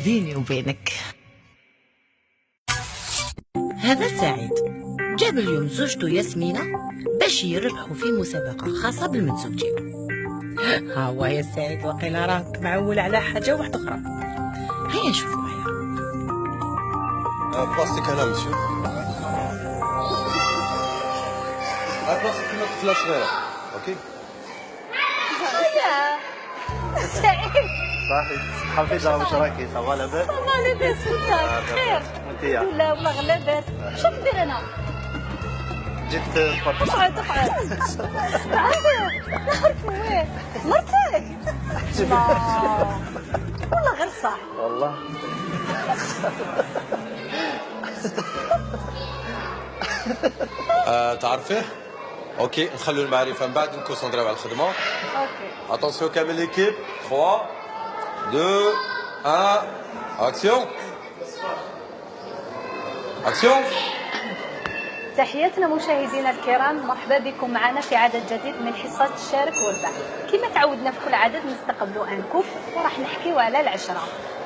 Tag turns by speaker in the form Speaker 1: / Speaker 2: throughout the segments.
Speaker 1: بيني وبينك.
Speaker 2: هذا سعيد جاب اليوم زوجته ياسمينة باش يربحوا في مسابقة خاصة بالمتزوجين. ها هو يا سعيد، وقيلا راك معول على حاجة واحدة أخرى. هيا شوفوا معايا.
Speaker 3: بلاستيك هنا مسيو، بلاستيك كيما طفله صغيره. OK
Speaker 4: سعيد.
Speaker 5: صحيح حفيظة، واش راكي؟ ça va لاباس؟
Speaker 4: ça va لاباس، وانت بخير؟
Speaker 5: وانت يا؟
Speaker 4: لا والله لاباس. شنو ندير انا؟
Speaker 5: جيت.
Speaker 4: اقعد اقعد. تعرف نعرفوا وين مرتك؟ لا والله غير صح.
Speaker 5: والله.
Speaker 3: تعرفيه؟ OK، نخلو المعرفة من بعد، نكونسونطريو على الخدمه.
Speaker 4: OK.
Speaker 3: attention كامل l'équipe، 3 2 1، action action.
Speaker 4: تحياتنا مشاهدينا الكرام، مرحبا بكم معنا في عدد جديد من حصة شارك واربح. كما تعودنا في كل عدد نستقبلوا un couple وراح نحكيو على العشرة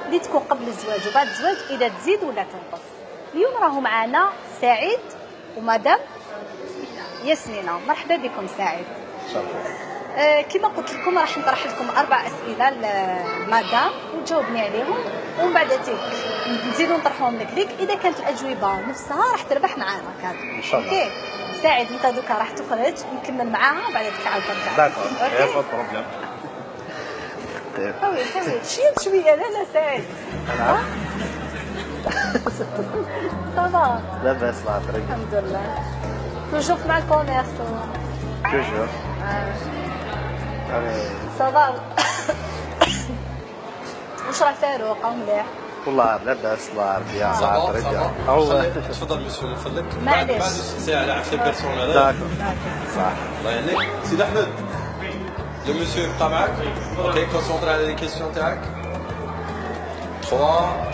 Speaker 4: اللي تكون قبل الزواج وبعد الزواج، اذا تزيد ولا تنقص. اليوم راهو معنا سعيد ومدام ياسمينة. مرحبا بكم سعيد. كما قلت لكم راح نطرح لكم اربع اسئلة لمدام وتجاوبني عليهم، ومن بعد تيك نزيدو نطرحهم لك ليك. اذا كانت الاجوبة نفسها راح تربح معنا cadeau.
Speaker 5: ان شاء الله.
Speaker 4: OK سعيد، انت دوكا راح تخرج، نكمل معاها وبعد تعاود ترجع.
Speaker 5: d'accord، y a pas problème.
Speaker 4: oui oui، شوية شويه. لا لا سعيد.
Speaker 5: نعم.
Speaker 4: ça va؟
Speaker 5: لاباس الله يعطيك.
Speaker 4: الحمد لله. toujours مع ال commerce؟
Speaker 5: toujours.
Speaker 4: ça va؟ واش راه فاروق؟ او مليح؟
Speaker 5: والله لاباس الله يعافيك.
Speaker 3: ça va ça va. تفضل مسيو من فضلك.
Speaker 4: معليش.
Speaker 3: بعد نص على عفسه personnel.
Speaker 5: d'accord، صح.
Speaker 3: الله يهنيك. سيد احمد، le monsieur يبقى معاك. OK، concentré على les questions تاعك. 3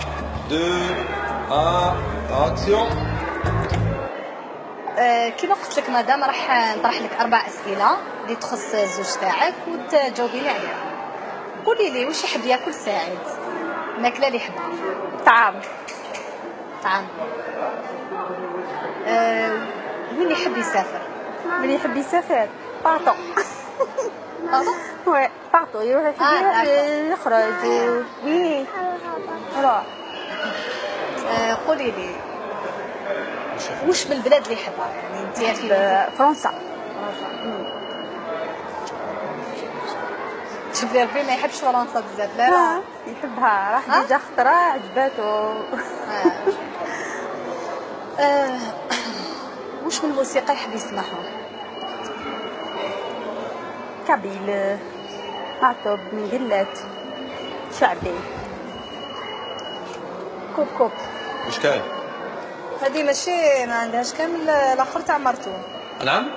Speaker 3: 2 1، اكسيون.
Speaker 4: كما قلت لك مدام، راح نطرح لك اربع اسئلة اللي تخص الزوج تاعك وتجاوبيني عليها. قولي لي واش يحب ياكل سعيد؟ الماكلة اللي يحبها.
Speaker 6: طعام.
Speaker 4: طعام. وين يحب يسافر؟
Speaker 6: من يحب يسافر؟ partout.
Speaker 4: pardon؟
Speaker 6: oui، partout يروح.
Speaker 4: آه،
Speaker 6: يحب يروح يخرج، oui روح.
Speaker 4: قولي لي واش من البلاد اللي يحبها؟ يعني انت في
Speaker 6: فرنسا.
Speaker 4: فرنسا. شوف لي ربي ما يحبش فرنسا بزاف. لا لا.
Speaker 6: آه، يحبها، راح
Speaker 4: آه؟
Speaker 6: déjà خطره عجباتو.
Speaker 4: آه. واش من الموسيقى يحب يسمعها؟
Speaker 6: kabyle، معطوب، منقلات، شعبي.
Speaker 4: coupe coupe.
Speaker 3: واش كاين؟
Speaker 4: هذه ماشي ما عندهاش كامل الاخر تاع مرتو.
Speaker 3: نعم؟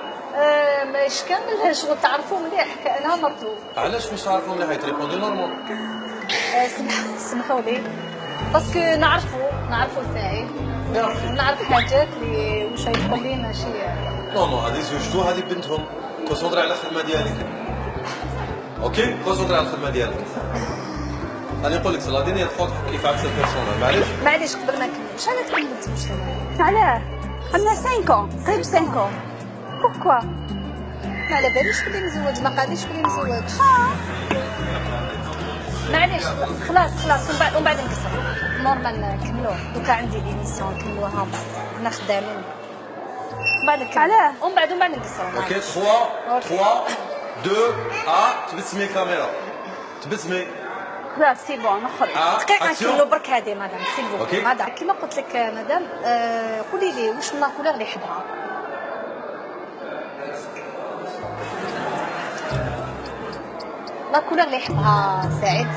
Speaker 4: ماشي كامل شغل تعرفوا مليح كانها مرتو.
Speaker 3: علاش مش تعرفوا مليح؟ تريبوندي normal.
Speaker 4: سمحوا لي، parce que نعرفوا سعيد، نعرف حاجات اللي واش يقول لي ماشي.
Speaker 3: non non، هذه زوجتو، هذه بنتهم. concentrer على الخدمة ديالك. OK، concentrer على الخدمة ديالك. انا نقول لك c'est la dernière fois تحكي في عفسه personnel، معليش؟
Speaker 4: معليش، قبل ما نكمل، شحال تكملت واش؟
Speaker 6: علاه؟ عندنا 5 ans، قريب 5 ans، pourquoi؟
Speaker 4: ما على باليش بلي مزوج، ما قاديش بلي مزوج. معليش، خلاص خلاص، ومن بعد نكسر normal نكملوه. دوكا عندي l'émission نكملوها، حنا خدامين، من بعد نكمل.
Speaker 6: علاه؟
Speaker 4: ومن بعد نكسروا.
Speaker 3: OK، 3 3 2 1، تبسمي كاميرا، تبسمي.
Speaker 6: خلاص، c'est bon، نخرج.
Speaker 4: دقيقه، نكملوا برك هذه madame، s'il vous
Speaker 3: OK.
Speaker 4: مدام، كيما قلت لك مدام، قولي لي واش من la couleur اللي يحبها؟ la couleur اللي يحبها سعيد؟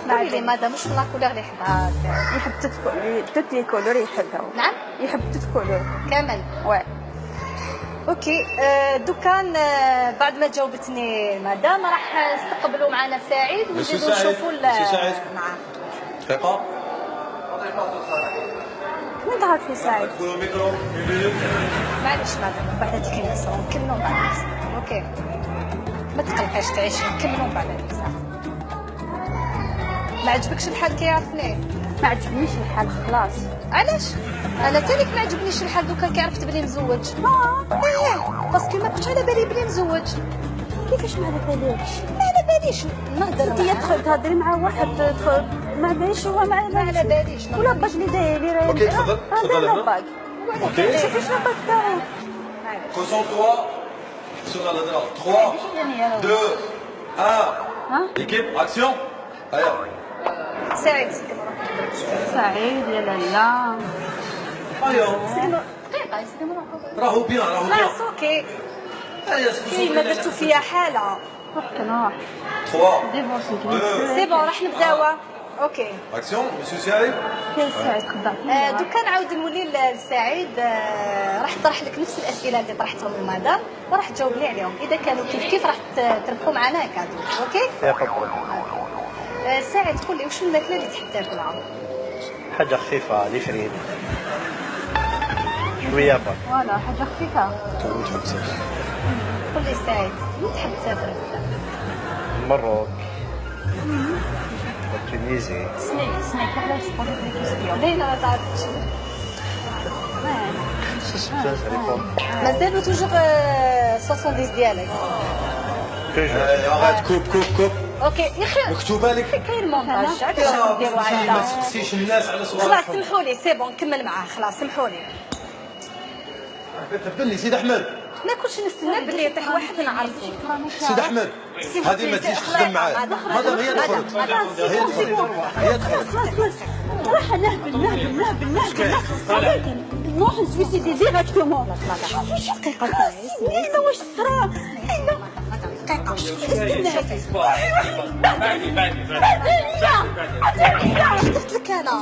Speaker 4: قولي لي مدام، واش من la couleur اللي يحبها سعيد؟
Speaker 6: يحب toutes les couleurs يحبها.
Speaker 4: نعم؟
Speaker 6: يحب toutes couleurs.
Speaker 4: كامل؟
Speaker 6: oui.
Speaker 4: OK، دوكا بعد ما جاوبتني مدام راح نستقبلوا معنا سعيد ونزيدوا نشوفوا.
Speaker 3: سعيد.
Speaker 4: نعم.
Speaker 3: دقيقه.
Speaker 6: وين تعرفي سعيد؟
Speaker 3: تقولوا ميكرو.
Speaker 4: معليش مدام، بعد هذيك نكسروا، نكملوا بعد. OK. ما تقلقيش، تعيشي، نكملوا من بعد هذيك الساعة. ما عجبكش الحال كي عرفني؟
Speaker 6: ما عجبنيش الحال خلاص.
Speaker 4: علاش؟ انا تانيك ما عجبنيش الحال دوكا كي عرفت بلي مزوج. اه parce que ما كنتش على بالي بلي مزوج.
Speaker 6: كيفاش ما على بالكش؟
Speaker 4: ما على باليش نهضر
Speaker 6: انت
Speaker 4: معاه.
Speaker 6: تدخل تهضري مع واحد تدخل ما باليش هو ما
Speaker 4: ما على باليش.
Speaker 6: ولا bague اللي داير لي.
Speaker 3: OK، تفضل، تفضل
Speaker 6: داير
Speaker 3: هنا.
Speaker 6: bague.
Speaker 3: OK.
Speaker 6: شوفي شنو bague تاعو.
Speaker 3: Concentre-toi sur la droite. 3, 2, 1. Équipe, action. Allez.
Speaker 4: سعيد، سكن روحك.
Speaker 6: سعيد يا لالا.
Speaker 3: Allez.
Speaker 4: سكن دقيقه، يسكن روحك.
Speaker 3: راهو bien، راهو bien.
Speaker 4: خلاص OK.
Speaker 3: Allez.
Speaker 4: كي ما درتو فيا حاله.
Speaker 6: روح نروح.
Speaker 3: 3,
Speaker 6: divorce.
Speaker 3: 2,
Speaker 4: c'est bon، راح نبداو، OK.
Speaker 3: action, monsieur سعيد.
Speaker 6: كاين سعيد خدعتني.
Speaker 4: دوكا نعاود نولي لسعيد. راح نطرح لك نفس الاسئلة اللي طرحتهم المدام وراح تجاوب لي عليهم، اذا كانوا كيف كيف راح تربحوا معنا cadeau، OK؟
Speaker 5: يا problème.
Speaker 4: سعيد، قول لي وش الماكلة اللي تحب تاكلها؟
Speaker 5: حاجة خفيفه، les frites شوية برك.
Speaker 6: voilà، حاجة خفيفه.
Speaker 4: قول لي سعيد، وين تحب تسافر بزاف؟
Speaker 5: المروك، Tunisie.
Speaker 6: سنيك سنيك، علاش تقولي les questions؟
Speaker 4: باينة ما تعرفش. مازالو toujours 70 ديالك.
Speaker 5: toujours.
Speaker 3: Arrête, coupe, coupe, coupe.
Speaker 4: OK يا اخي.
Speaker 3: مكتوبة لك.
Speaker 4: كاين مونتاج، علاش
Speaker 3: يا
Speaker 4: نديرو
Speaker 3: ما
Speaker 4: هكذا؟
Speaker 3: تسقسيش الناس على
Speaker 4: خلاص.
Speaker 3: صوالحهم.
Speaker 4: سمحوا لي، c'est bon، نكمل معاه، خلاص سمحوا لي.
Speaker 3: تبدلني سيد احمد.
Speaker 4: ما كنتش نستنى بلي يطيح واحد نعرفو.
Speaker 3: سيد احمد، هذه ما تزيدش تخدم معايا. مادام هي تخرج، هي تخرج، هي تخرج.
Speaker 6: خلاص خلاص، راح نهبل نهبل نهبل نهبل نهبل، نروح ن suicider directement. شوفي شي دقيقة لينا واش صرا لينا.
Speaker 4: دقيقه.
Speaker 6: استنى.
Speaker 1: بعدي بعدي.
Speaker 6: بعدي.
Speaker 4: واش درت لك انا؟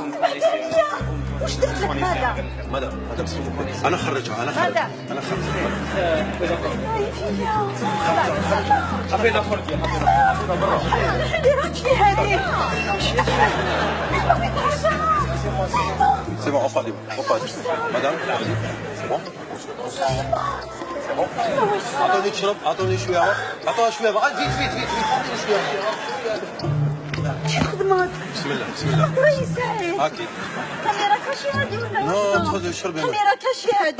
Speaker 4: واش درت لك ماذا؟
Speaker 3: madame، madame، انا خرجها، انا خرجها، انا خرجها.
Speaker 1: حفيظة خرجي، حفيظة برا.
Speaker 6: اللي راك هذه.
Speaker 3: C'est bon, on part, on part. Madame, c'est bon. C'est bon. عطوني تشرب، عطوني شوية هواء، عطوها شوية هواء، vite vite vite vite، عطوني شوية هواء.
Speaker 6: خدمات.
Speaker 3: بسم الله، بسم الله.
Speaker 6: راني سعيد.
Speaker 3: هاكي.
Speaker 6: caméra cachée هذه ولا؟
Speaker 3: non، تفضلي شربي.
Speaker 6: caméra cachée هذه.